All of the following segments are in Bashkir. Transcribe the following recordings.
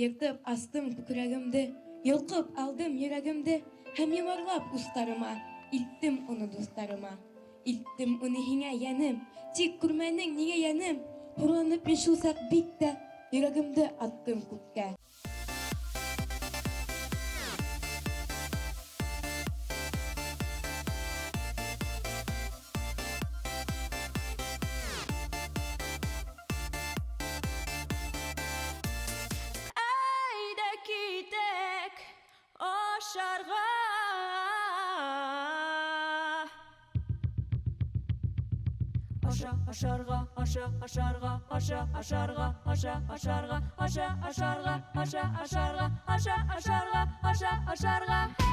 Йыртып астым күкрәгемде, Йолҡоп алдым йөрәгемде Һәм йомарлап устарыма Илттем уны дуҫтарыма. Илттем уны һиңә, йәнем, Тик күрмәнең ниңә, йәнем? Хурланып мин шул саҡ бик тә Йөрәгемде аттым күккә. Әйҙә китек ашарға. Аша, ашарға, аша, ашарға, аша, ашарға, аша, ашарға, аша, ашарға, аша, ашарға, аша, ашарға, аша, ашарға. Hey!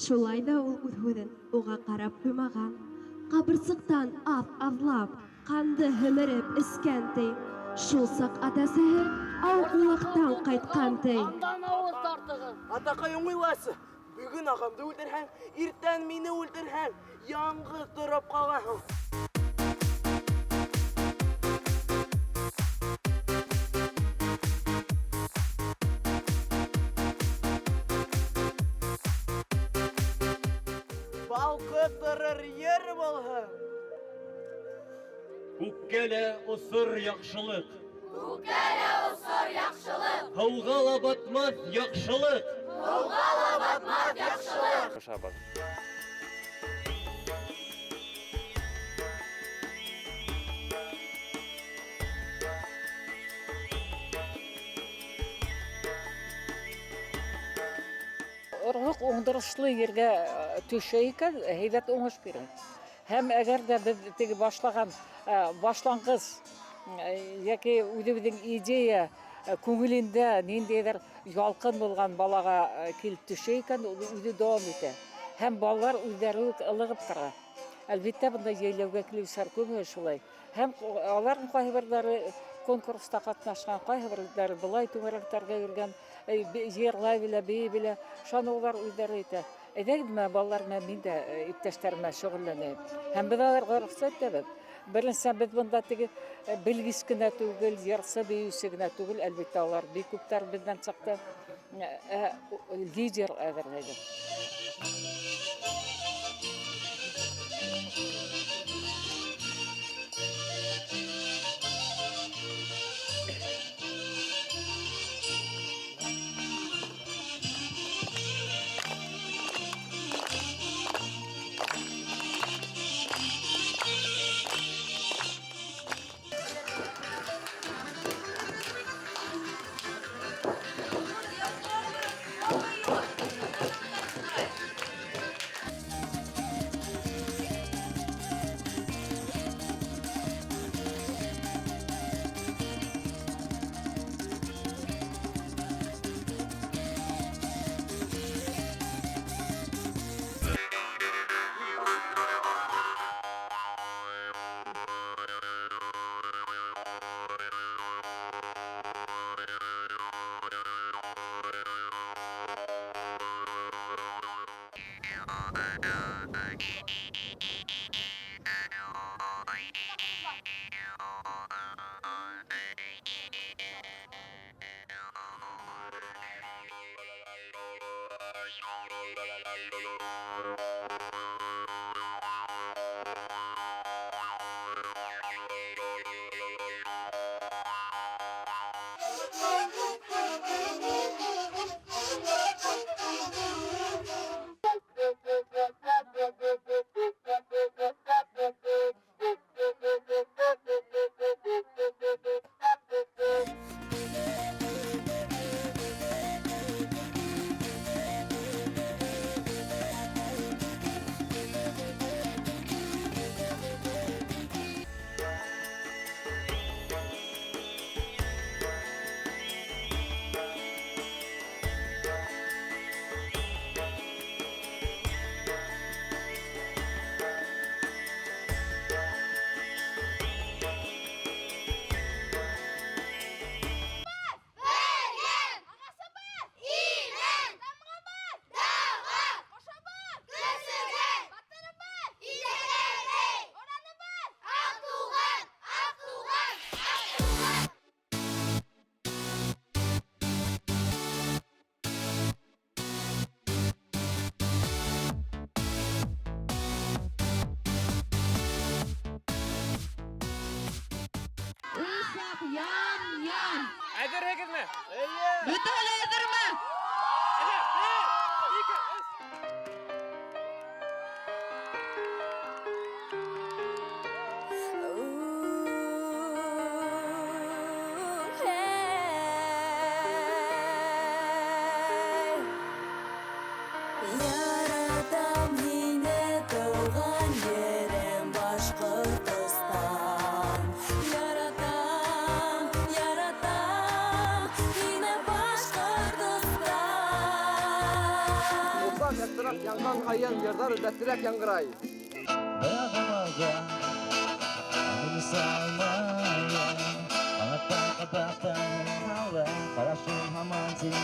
Шулай ҙа ул үҙ һүҙен уға ҡарап ҡуймаған. Ҡабырсыҡтан аҙ-аҙлап ҡанды һемереп эскән, ти. Шул саҡ ата-әсәһе ау улаҡтан ҡайтҡан, ти. Ҡандан ауыҙ тартығыҙ. Атаҡай, уйласы. Бөгөн ағамды үлтерһәң, иртән мине үлтерһәң, яңғыҙ тороп ҡалаһың. Балҡып торор ер булһын. Күккә лә осор яҡшылыҡ. Күккә лә осор яҡшылыҡ. Һыуға ла батмаҫ яҡшылыҡ. Һыуға ла батмаҫ яҡшылыҡ. Шабан. Орлоҡ уңдырышлы ергә төшә икән, һәйбәт уңыш бирә. Һәм әгәр ҙә беҙ теге башлаған башланғыс йәки үҙебеҙҙең идея күңелендә ниндәйҙер ялҡын булған балаға килеп төшә икән, ул үҙе дауам итә. Һәм балалар үҙҙәре үк ылығып тора. Әлбиттә, бында йәйләүгә килеүселәр күбеһе шулай. Һәм аларҙың ҡайһы берҙәре конкурста ҡатнашҡан, ҡайһы берҙәре былай түңәрәктәргә йөрөгән, йырлай белә, бейей белә. Шуны улар үҙҙәре әйтә. Әйҙәгеҙ, менә балалар менән мин дә иптәштәрем менән шөғөлләнәйем. Һәм беҙ аларға рөхсәт итәбеҙ. Беренсән, беҙ бында теге белгес кенә түгел, йырсы, бейеүсе генә түгел, әлбиттә, алар бик күптәр беҙҙән сыҡты. Лидер әҙерләйбеҙ. Әҙерһегеҙме? Эйе. Бөтәһе лә әҙерме? Әйҙә, бер, ике, өс. Яратам һине, тыуған ерем Башҡортостан. Яратам, яратам һине, Башҡортостан. Утлар яҡтыраҡ янған һайын, йырҙар дәртлерәк яңғырай. Ҡарашым һаман син.